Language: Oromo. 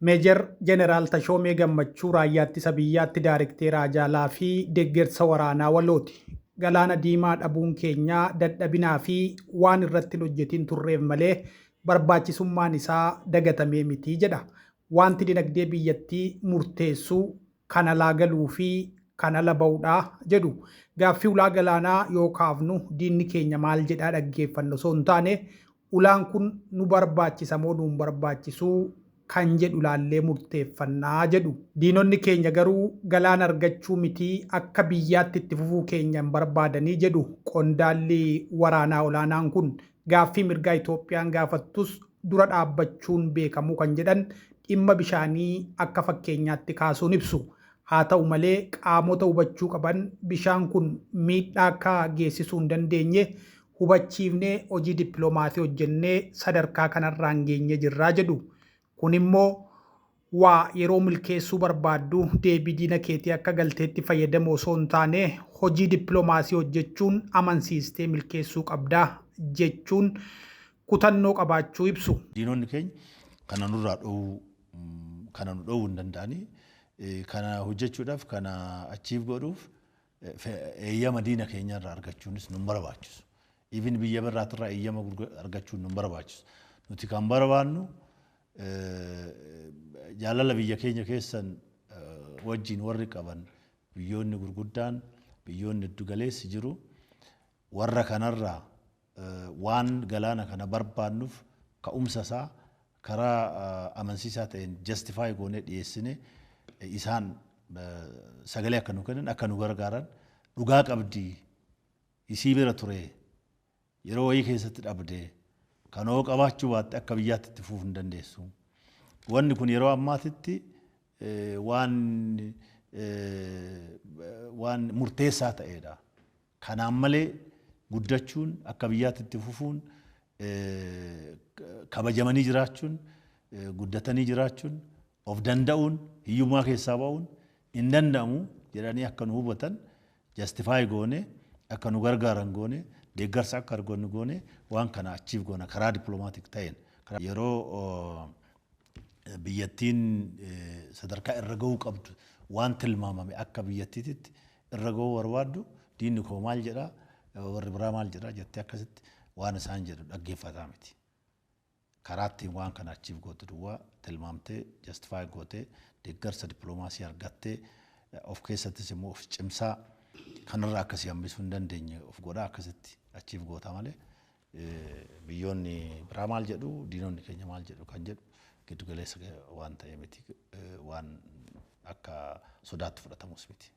Meejar Jeneraal Tashoomee Gammachuu Raayyaa Ittisa Biyyaatti Daarekteera Ajaalaa fi Deeggarsa Waraanaa Walooti. Galaana Diimaa dhabuun keenya dadhabinaa fi waan irratti hin hojjetin turreef malee barbaachisummaan isaa dagatamee miti jedha. Wanti dinagdee biyyattii murteessu kan alaa galuu fi kan ala ba'uudha jedhu. Gaaffii ulaa galaanaa yoo kaafnu diinni keenya maal jedhaa dhaggeeffannu osoo hin taane, ulaan kun nu barbaachisa moo nu hin barbaachisuu kan jedhu laallee murteeffannaa jedhu. Diinonni keenya garuu galaana argachuu miti, akka biyyaatti itti fufuu keenya hin barbaadanii jedhu qondaalli waraanaa olaanaan kun. Gaaffii mirgaa Itoophiyaan gaafattus dura dhaabbachuun beekamuu kan jedhan dhimma bishaanii akka fakkeenyaatti kaasuun ibsu. Haa ta'u malee, qaamota hubachuu qaban bishaan kun miidhaa akka geessisuu hin dandeenye hubachiifnee hojii dippiloomaasii hojjennee sadarkaa kanarraan geenye jirraa jedhu. Kun immoo waa yeroo milkeessuu barbaaddu deebii diina keetii akka galteetti fayyadamu osoo hin taane, hojii dippiloomaasii hojjechuun amansiistee milkeessuu qabdaa jechuun kutannoo qabaachuu ibsu. Diinonni keenya kana nurraa dhoowwuu, kana nu dhoowwuu hin danda'anii. Kana hojjechuudhaaf, kana achiif godhuuf eeyyama diina keenyarraa argachuunis nu barbaachisu. Even biyya biraatirraa eeyyama argachuun nu barbaachisu. Nuti kan barbaannu jaalala biyya keenya keessan wajjin warri qaban, biyyoonni gurguddaan, biyyoonni giddugaleessi jiru, warra kanarraa waan galaana kana barbaannuuf ka'umsa isaa karaa amansiisaa ta'een justify goonee dhiyeessine, isaan sagalee akka nu kennan, akka nu gargaaran, dhugaa qabdii, isii bira ture, yeroo wayii keessatti dhabdee kanoo qabaachuu baatte akka biyyaatti itti fufuu hin dandeessu. Wanni kun yeroo ammaatitti waan murteessaa ta'edha. Kanaan malee guddachuun, akka biyyaatti itti fufuun, kabajamanii jiraachuun, guddatanii jiraachuun, of danda'uun, hiyyummaa keessaa ba'uun hin danda'amu jedhanii akka nu hubatan justify goone, akka nu gargaaran goone, deeggarsa akka argannu goone, waan kana achiif goona karaa diplomatic ta'een. Yeroo biyyattiin sadarkaa irra gahuu qabdu waan tilmaamame akka biyyattiititti irra gahuu barbaaddu, diinni koo maal jedhaa, warri biraa maal jedhaa jettee akkasitti waan isaan jedhu dhaggeeffataa miti. Karaa ittiin waan kana achiif gootu duwwaa tilmaamtee, justify gootee, deeggarsa dippiloomaasii argattee, of keessattis immoo of cimsaa, kanarraa akkasii hambisuu hin dandeenye of godhaa akkasitti achiif goota malee, biyyoonni biraa maal jedhu, diinonni keenya maal jedhu kan jedhu giddu galeessa waan ta'e miti, waan akka sodaatti fudhatamus miti.